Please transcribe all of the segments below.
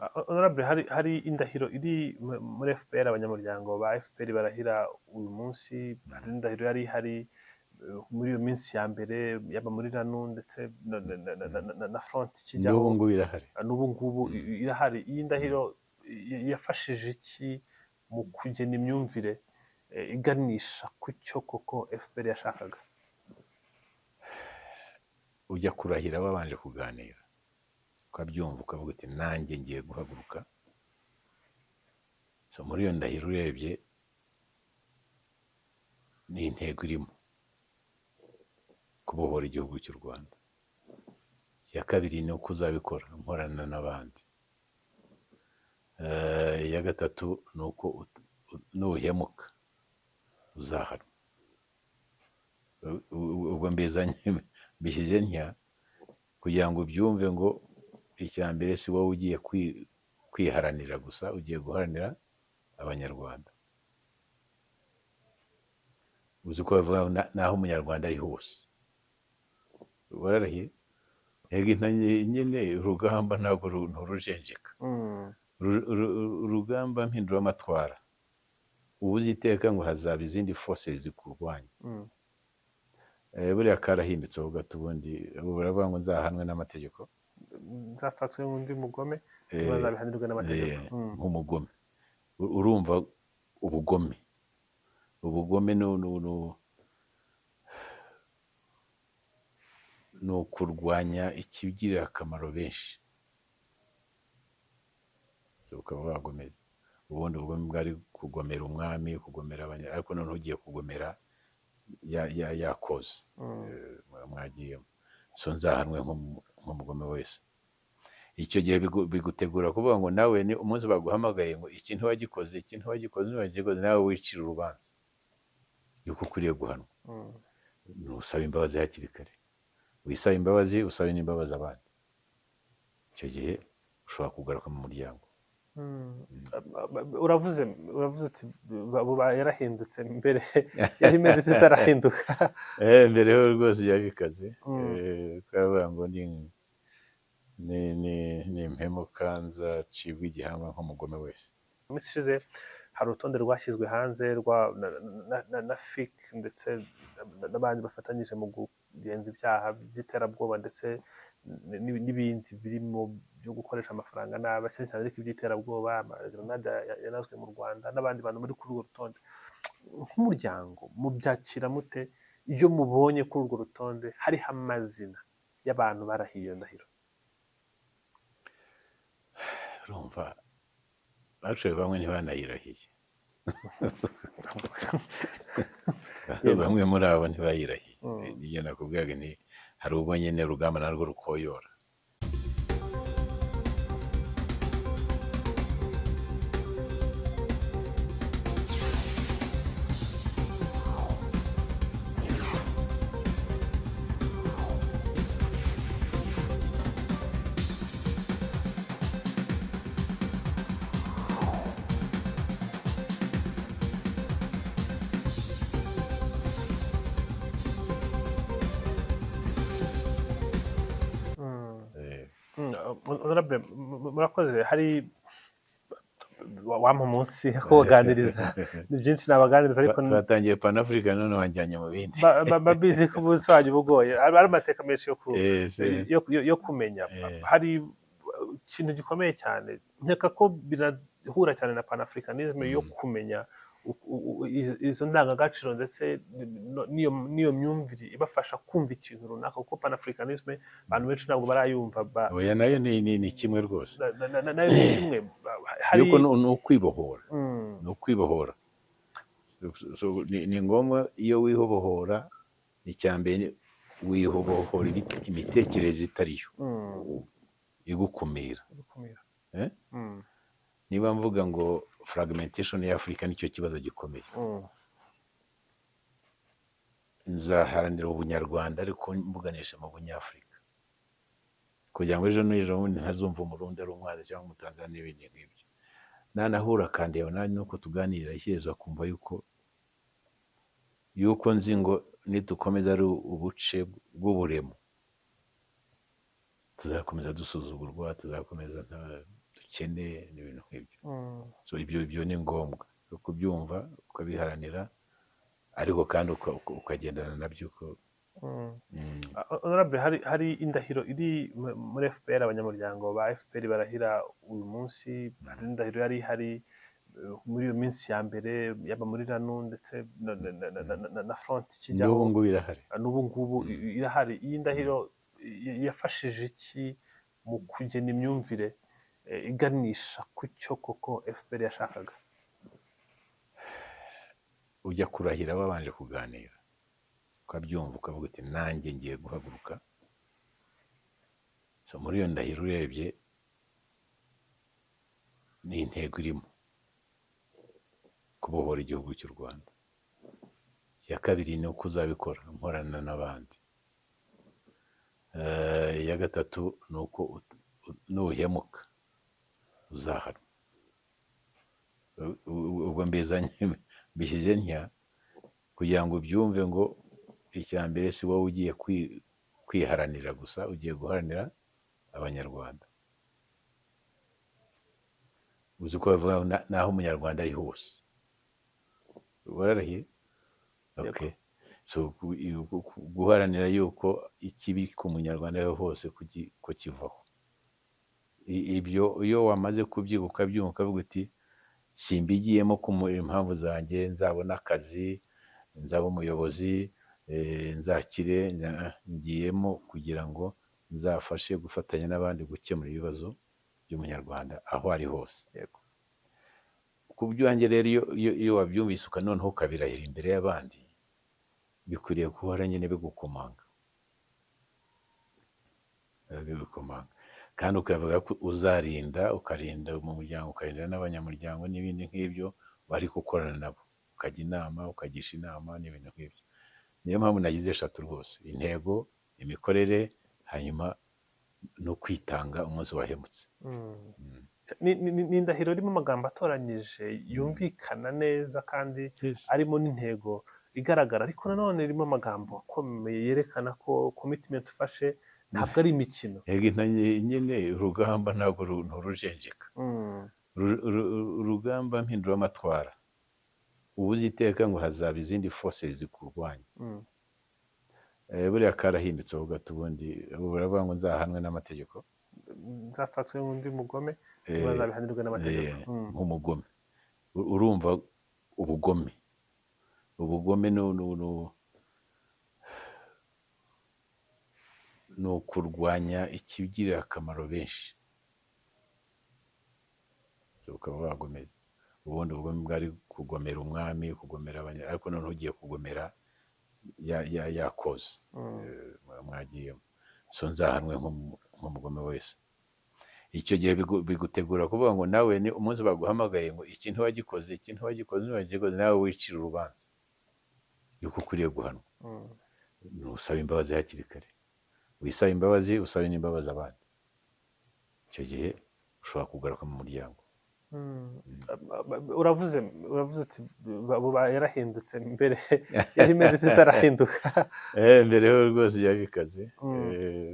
Honorable, hari indahiro iri muri FPR, abanyamuryango ba FPR barahira uyu munsi. Hari indahiro yari ihari muri iyo minsi ya mbere, yaba muri RANU ndetse na Front ikijyaho. N'ubu ngubu irahari. N'ubu ngubu irahari. Iyi ndahiro yafashije iki mu kugena imyumvire iganisha ku cyo koko FPR yashakaga? Ujya kurahira wabanje kuganira, ukabyumva, ukavuga uti: "Nanjye ngiye guhaguruka." So muri iyo ndahiro urebye ni intego irimo kubohora igihugu cy'u Rwanda. Iya kabiri ni uko uzabikora nkorana n'abandi. Iya gatatu ni uko nuhemuka uzahanwa. Ubwo mbizanye mbishyize ntya kugira ngo ubyumve, ngo icya mbere si wowe ugiye kwiharanira gusa, ugiye guharanira Abanyarwanda. Uzi ko bavuga ngo naho Umunyarwanda ari hose wararahiye. Ega nyine urugamba ntabwo nturujenjeka. Urugamba mpinduramatwara, uba uzi iteka ngo hazaba izindi forces zikurwanya. Buriya karahindutse ho gato. Ubundi ubu baravuga ngo nzahanwe n'amategeko. Nzafatwe nk'undi mugome, bazabihanirwe n'amategeko. Nk'umugome. Urumva ubugome ni ukurwanya ikigirira akamaro benshi, ukaba wagomeza. Ubundi ubugome bwari kugomera umwami, kugomera abanya, ariko noneho ugiye kugomera ya cause mwagiyemo. So nzahanwe nk'umugome wese. Icyo gihe bigutegura kuvuga ngo nawe ni umunsi baguhamagaye ngo iki ntiwagikoze, iki ntiwagikoze, ntiwagikoze, nawe wicira urubanza yuko ukwiriye guhanwa. Ntusaba imbabazi hakiri kare, wisaba imbabazi, usabe n'imbabazi abandi. Icyo gihe ushobora kugaruka mu muryango. Uravuze uti yarahindutse. Mbere yari imeze ite itarahinduka? Mbere ho rwose byari bikaze. Twavuga ngo ni impemuka, nzacibwa igihanga nk'umugome wese. Mu minsi ishize hari urutonde rwashyizwe hanze rwa na FIC ndetse n'abandi bafatanyije mu kugenza ibyaha by'iterabwoba ndetse n'ibindi birimo byo gukoresha amafaranga nabi, cyane cyane ariko iby'iterabwoba, amagrenade yanazwe mu Rwanda n'abandi bantu bari kuri urwo rutonde. Nk'umuryango mubyakira mute iyo mubonye kuri urwo rutonde hariho amazina y'abantu barahiye iyo ndahiro? Urumva, baciye bamwe ntibanayirahiye. Bamwe muri abo ntibayirahiye. Nibyo nakubwiraga, nti hari ubwo nyine urugamba narwo rukoyora. Honorable, murakoze. Hari wampa umunsi wo kubaganiriza, ni byinshi nabaganiriza, ariko Twatangiye Panafrica, none wanjyanye mu bindi. Babizi ko umunsi wanyu uba ugoye, ari amateka menshi yo ku yo kumenya. Hari ikintu gikomeye cyane, nkeka ko birahura cyane na panafricanisme, yo kumenya izo ndangagaciro ndetse n'iyo myumvire ibafasha kumva ikintu runaka, kuko panafricanisme abantu benshi ntabwo barayumva Oya, nayo ni kimwe rwose. Nayo ni kimwe. Hari Yuko ni ukwibohora. Ni ukwibohora. So, ni ngombwa iyo wihobohora, icya mbere wihobohora imitekerereze itari yo igukumira. Gukumira. Eh? Niba mvuga ngo fragmentation ya Afurika nicyo kibazo gikomeye, nzaharanira ubunyarwanda ariko mbuganisha mu bunyafurika, kugira ngo ejo n'ejo bundi ntazumva Umurundi ari umwanzi cyangwa Umutanzania n'ibindi nk'ibyo. Nanahura akandeba nanjye nuko tuganira, ishyerezo akumva yuko nzi ngo nidukomeza ari ubuce bw'uburemo, tuzakomeza dusuzugurwa, tuzakomeza nta ubukene n'ibintu nk'ibyo. So ibyo ni ngombwa kubyumva, ukabiharanira, ariko kandi ukagendana nabyo uko. Honorable, hari indahiro iri muri FPR, abanyamuryango ba FPR barahira uyu munsi. Hari indahiro yari ihari muri iyo minsi ya mbere, yaba muri RANU ndetse na Front ikijyaho. N'ubu ngubu irahari. N'ubu ngubu irahari. Iyi ndahiro yafashije iki mu kugena imyumvire iganisha ku cyo koko FPR yashakaga? Ujya kurahira wabanje kuganira, ukabyumva, ukavuga uti: "Nanjye ngiye guhaguruka." So muri iyo ndahiro urebye ni intego irimo kubohora igihugu cy'u Rwanda. Iya kabiri ni uko uzabikora nkorana n'abandi. Iya gatatu ni uko nuhemuka uzahanwa. Ubwo mbizanye mbishyize ntya kugira ngo ubyumve, ngo icya mbere si wowe ugiye kwiharanira gusa, ugiye guharanira Abanyarwanda. Uzi ko bavuga ngo naho Umunyarwanda ari hose wararahiye. Yego. Okay. So guharanira yuko ikibi ku Munyarwanda ari hose ko kivaho. Ibyo iyo wamaze kubyiga, ukabyumva, ukavuga uti: "Simbigiyemo ku impamvu zanjye, nzabona akazi, nzaba umuyobozi, nzakire, ngiyemo kugira ngo nzafashe gufatanya n'abandi gukemura ibibazo by'Umunyarwanda aho ari hose." Ku byanjye rero, iyo wabyumvise, noneho ukabirahira imbere y'abandi, bikwiriye guhora nyine bigukomanga. Bigukomanga kandi ukavuga ko uzarinda, ukarinda mu muryango, ukarinda n'abanyamuryango n'ibindi nk'ibyo bari gukorana nabo, ukajya inama, ukagisha inama n'ibintu nk'ibyo. Niyo mpamvu nagize eshatu rwose: intego, imikorere, hanyuma no kwitanga umunsi wahemutse. Ni indahiro irimo amagambo atoranyije yumvikana neza kandi arimo n'intego igaragara, ariko nanone irimo amagambo akomeye yerekana ko commitment ufashe ntabwo ari imikino. Ega nyine urugamba ntabwo nturujenjeka. Urugamba mpinduramatwara, uba uzi iteka ngo hazaba izindi forces zikurwanya. Buriya karahindutse ho gato. Ubundi ubu baravuga ngo nzahanwe n'amategeko. Nzafatwe nk'undi mugome, bazabihanirwe n'amategeko. Nk'umugome. Urumva ubugome, ubugome ni ukurwanya ikigirira akamaro benshi, ukaba wagomeza. Ubundi ubugome bwari kugomera umwami, kugomera abanya, ariko noneho ugiye kugomera ya cause mwagiyemo. So nzahanwe nk'umugome wese. Icyo gihe bigutegura kuvuga ngo nawe ni umunsi baguhamagaye ngo iki ntiwagikoze, iki ntiwagikoze, ntiwagikoze, nawe wicira urubanza yuko ukwiriye guhanwa. Ntusaba imbabazi hakiri kare, wisaba imbabazi, usabe n'imbabazi abandi. Icyo gihe ushobora kugaruka mu muryango. Uravuze uti yarahindutse, mbere yari imeze itarahinduka? Mbere ho rwose byari bikaze.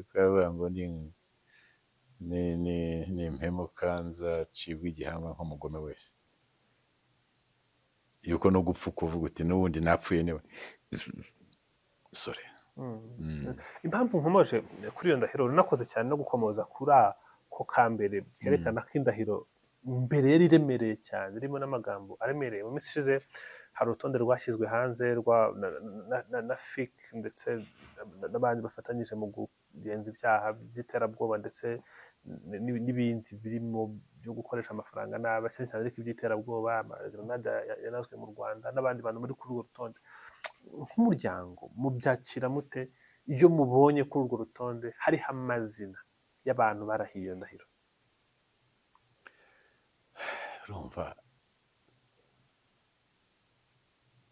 Twavuga ngo ni impemuka nzacibwa igihanga nk'umugome wese, yuko no gupfa ukuvuga uti: "N'ubundi napfuye niwe." Sorry. Impamvu nkomoje kuri iyo ndahiro, runakoze cyane no gukomoza kuri ako kambere kerekana ko indahiro mbere yari iremereye cyane, irimo n'amagambo aremereye. Mu minsi ishize hari urutonde rwashyizwe hanze rwa na FIC ndetse n'abandi bafatanyije mu kugenza ibyaha by'iterabwoba ndetse n'ibindi birimo byo gukoresha amafaranga nabi, cyane cyane ariko iby'iterabwoba, amagrenade yanazwe mu Rwanda n'abandi bantu bari kuri urwo rutonde. Nk'umuryango mubyakira mute iyo mubonye kuri urwo rutonde hariho amazina y'abantu barahiye iyo ndahiro? Urumva,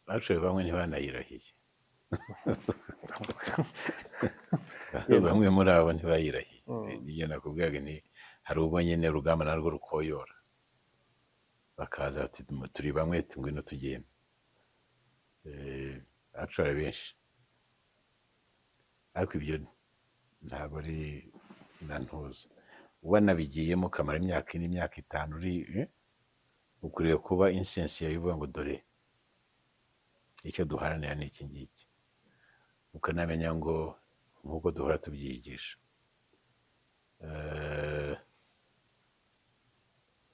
actually bamwe ntibanayirahiye. Bamwe muri abo ntibayirahiye. Nibyo nakubwiraga, nti hari ubwo nyine urugamba narwo rukoyora, bakaza bati: "Turi bamwe, ngwino tugende." Actually benshi, ariko ibyo ntabwo ari na ntuza. Wanabigiyemo ukamara imyaka 4, imyaka 5 uri, ukwiriye kuba insensi yawe ivuga ngo dore icyo duharanira ni iki ngiki, ukanamenya ngo nk'uko duhora tubyigisha,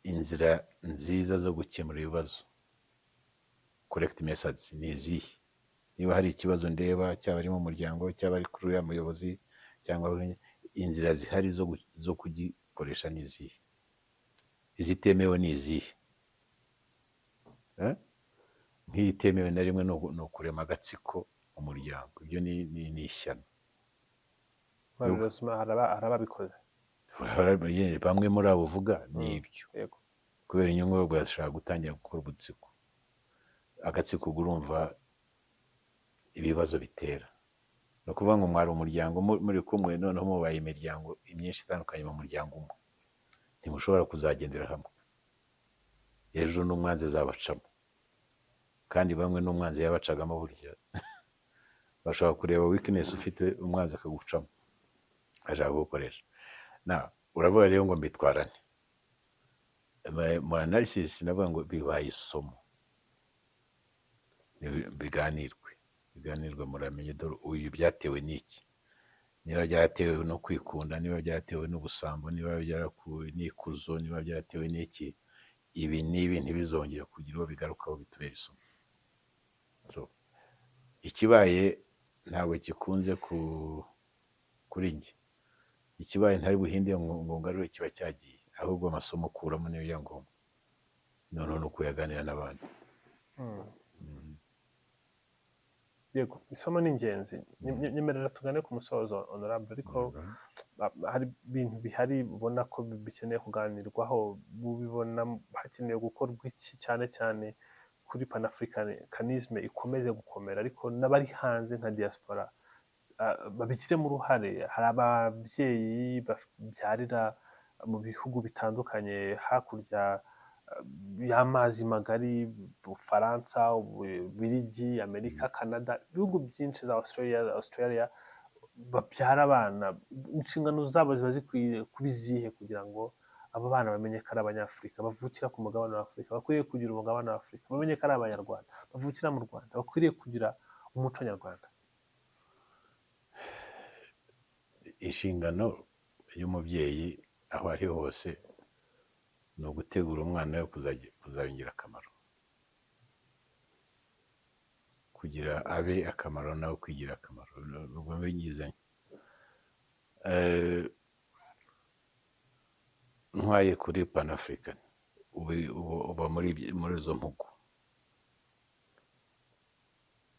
inzira nziza zo gukemura ibibazo, correct methods, ni izihe? Niba hari ikibazo ndeba, cyaba ari mu muryango, cyaba ari kuri uriya muyobozi, cyangwa inzira zihari zo kugikoresha ni izihe? Izitemewe ni izihe? Nk'iyi itemewe na rimwe ni ukurema agatsiko mu muryango. Ibyo ni ishyano. Malheureusement hari ababikoze. Bamwe muri abo uvuga ni ibyo. Kubera inyungu bashaka gutangira gukora udutsiko, agatsiko. Ubwo urumva ibibazo bitera. Ni ukuvuga ngo mwari umuryango muri kumwe, noneho mubaye imiryango myinshi itandukanye mu muryango umwe, ntimushobora kuzagendera hamwe. Ejo n'umwanzi azabacamo, kandi bamwe n'umwanzi yabacagamo. Burya bashobora kureba weakness ufite, umwanzi akagucamo ashaka kugukoresha. Na uravuga rero ngo mbitwarane mu analysis, navuga ngo bibaye isomo. Biganirwe, biganirwe, muramenye dore uyu byatewe n'iki, niba byatewe no kwikunda, niba byatewe n'ubusambo, niba byarakuwe n'ikuzo, niba byatewe n'iki, ibi n'ibi ntibizongere kugira uwo bigarukaho, bitubera isomo. So, ikibaye ntabwo gikunze kuri njye, ikibaye ntari buhinde ngo ngarure, kiba cyagiye. Ahubwo amasomo ukuramo niyo ya ngombwa, noneho no kuyaganira n'abandi. Yego, isomo ni ingenzi. Nyemerera tugane ku musozo, honorable, ariko hari ibintu bihari ubona ko bikeneye kuganirwaho. Bubibona hakenewe gukorwa iki, cyane cyane kuri panafricanisme ikomeze gukomera, ariko n'abari hanze nka diaspora babigiremo uruhare? Hari ababyeyi babyarira mu bihugu bitandukanye hakurya y'amazi magari, Ubufaransa, Ububiligi, Amerika, Canada, ibihugu byinshi za Australia, babyara abana. Inshingano zabo ziba zikwiye kuba izihe kugira ngo abo bana bamenye ko ari Abanyafurika bavukira ku mugabane wa Afurika, bakwiriye kugira umugabane wa Afurika, bamenye ko ari Abanyarwanda bavukira mu Rwanda, bakwiriye kugira umuco nyarwanda? Inshingano y'umubyeyi aho ari hose ni ugutegura umwana we kuzaba ingirakamaro, kugira abe akamaro nawe kwigira akamaro. Ubwo bingizanye ntwaye kuri panafrican, uba muri izo mpugu.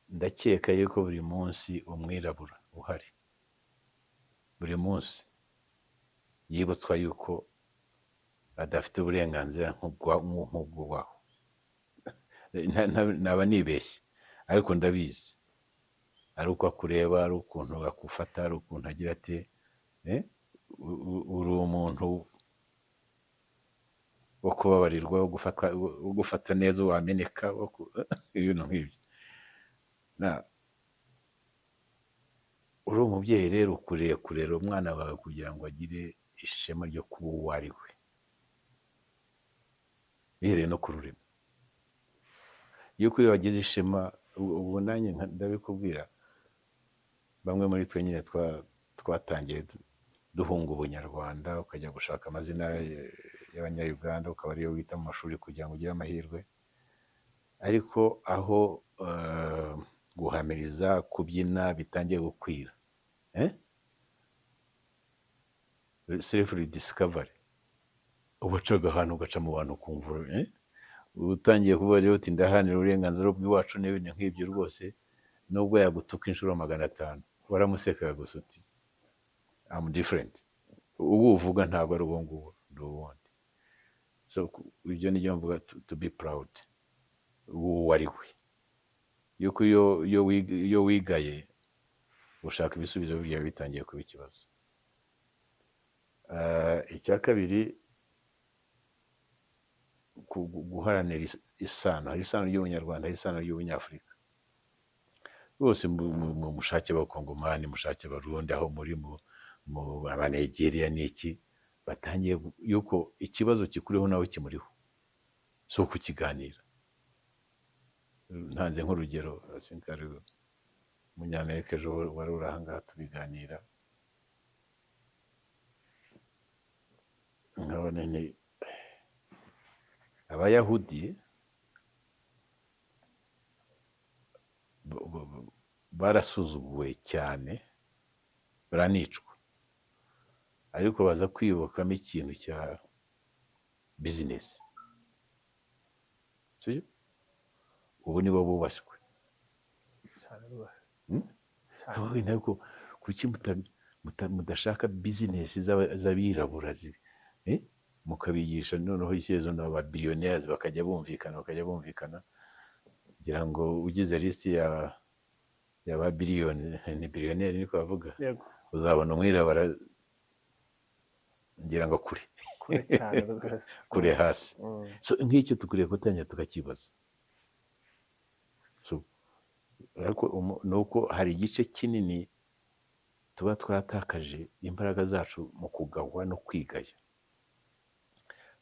Ndakeka yuko buri munsi umwirabura uhari, buri munsi yibutswa yuko adafite uburenganzira nk'ubwaho. Naba nibeshye, ariko ndabizi, ari uko akureba, ari ukuntu akufata, ari ukuntu agira ati uri umuntu wo kubabarirwa, wo gufata neza, wameneka, ibintu nk'ibyo. Uri umubyeyi rero ukwiriye kurera umwana wawe kugira ngo agire ishema ryo kuba uwo ari we, bihereye no ku rurimi. Yuko iyo wagize ishema, ubu nanjye ndabikubwira, bamwe muri twe nyine twatangiye duhunga ubunyarwanda, ukajya gushaka amazina y'Abanyayuganda, ukaba ariyo wita mu mashuri kugira ngo ugire amahirwe. Ariko aho guhamiriza, kubyina bitangiye gukwira, self rediscovery, ubacaga ahantu ugaca mu bantu ukumva utangiye kuvuga rero uti ndaharanira uburenganzira bw'iwacu n'ibintu nk'ibyo rwose, nubwo yagutuka inshuro 500 waramusekaga gusa, uti I'm different, ubu uvuga ntabwo ari uwo nguwo, ni uwundi. So ibyo nibyo mvuga, to be proud uwo ari we, yuko iyo wigaye ushaka ibisubizo byawe bitangiye kuba ikibazo. Icya kabiri, guharanira isano. Hari isano ry'ubunyarwanda, hari isano ry'ubunyafurika bose. Mushake Abakongomani, mushake Abarundi, aho muri mu Abanegeriya n'iki. Batangiye yuko ikibazo kikuriho nawe kimuriho, si ukukiganira. Ntanze nk'urugero, I ari umunyamerika ejo wari uri ahangaha tubiganira, nkabona ni Abayahudi barasuzuguwe cyane, baranicwa, ariko baza kwiyubakamo ikintu cya bizinesi, sibyo? Ubu nibo bubashywe. Cyane rwose. Cyane. Wenda ariko kuki mudashaka bizinesi z'abirabura, mukabigisha noneho icyerezo n'aba billionaires bakajya bumvikana, ngira ngo ugize lisiti ya ba biliyoni, ni billionaire niko bavuga? Yego. Uzabona umwirabura ngira ngo kure. Kure cyane rwose. Kure hasi. So nk'icyo dukwiriye gutangira tukakibaza. So ariko ni uko hari igice kinini tuba twaratakaje imbaraga zacu mu kugahwa no kwigaya.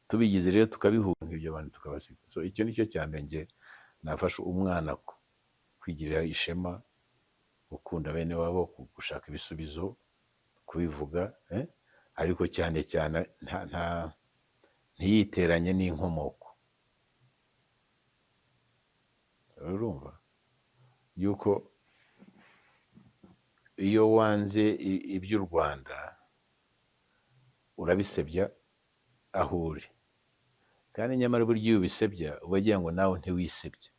Tubigize rero tukabihuza nk'ibyo, abantu tukabasiga. So icyo ni cyo cya mbere njye nafasha umwana kwigirira ishema, gukunda bene wabo, gushaka ibisubizo, kubivuga, ariko cyane cyane ntiyiteranye n'inkomoko. Urumva yuko iyo wanze iby'u Rwanda urabisebya aho uri, kandi nyamara burya iyo ubisebya uba wagira ngo nawe ntiwisebye.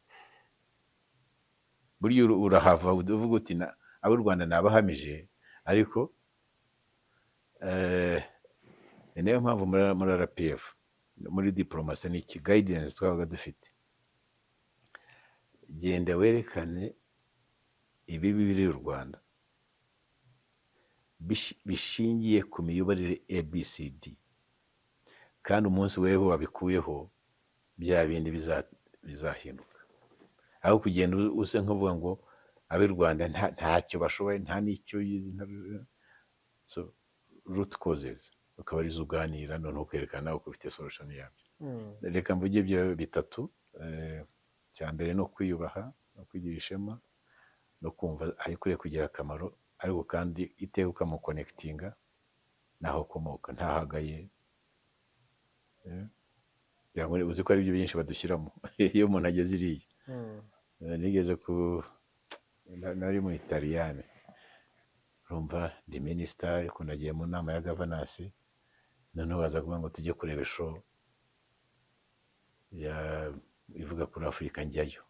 Burya urahava uvuga uti: "Ab'u Rwanda nabahamije." Ariko ni nayo mpamvu muri RPF, muri diporomasi, ni iki guidance twabaga dufite: genda werekane ibibi biri u Rwanda bishingiye ku miyoborere ABCD, kandi umunsi weho wabikuyeho bya bindi bizahinduka, aho kugenda usa nk'uvuga ngo ab'i Rwanda ntacyo bashoboye, nta n'icyo yize. So root causes ukaba arizo uganira, noneho ukerekana nawe ko ufite solution yabyo. Reka mvuge ibyo bitatu. Icya mbere ni ukwiyubaha no kwigira ishema no kumva aho kugira akamaro, ariko kandi iteka ukamuconnectinga n'aho akomoka, ntahagaye. Ngira ngo uzi ko ari byo byinshi badushyiramo iyo umuntu ageze iriya. Nigeze ku nari mu Italiyani, urumva ndi minisita, ariko nagiye mu nama ya governance, noneho baza kuvuga ngo tujye kureba show ya ivuga kuri Afurika. Njyayo,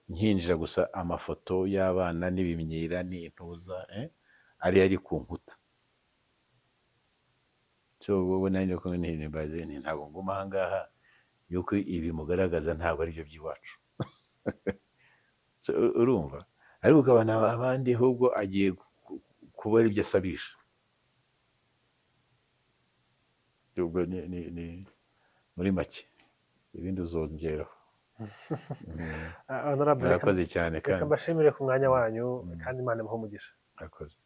nkinjira gusa amafoto y'abana n'ibimyira n'intuza ari ku nkuta. So wowe nari ndi kumwe n'ihimbaze nti: "Ntabwo nguma aha ngaha, yuko ibi mugaragaza ntabwo ari byo by'iwacu." So, urumva, ariko ukabona abandi ahubwo agiye kuba ari byo asabisha. Ubwo ni muri make, ibindi uzongeraho. Honorable, Murakoze cyane. reka Kandi mbashimire ku mwanya wanyu, kandi Imana ibahe umugisha. Murakoze.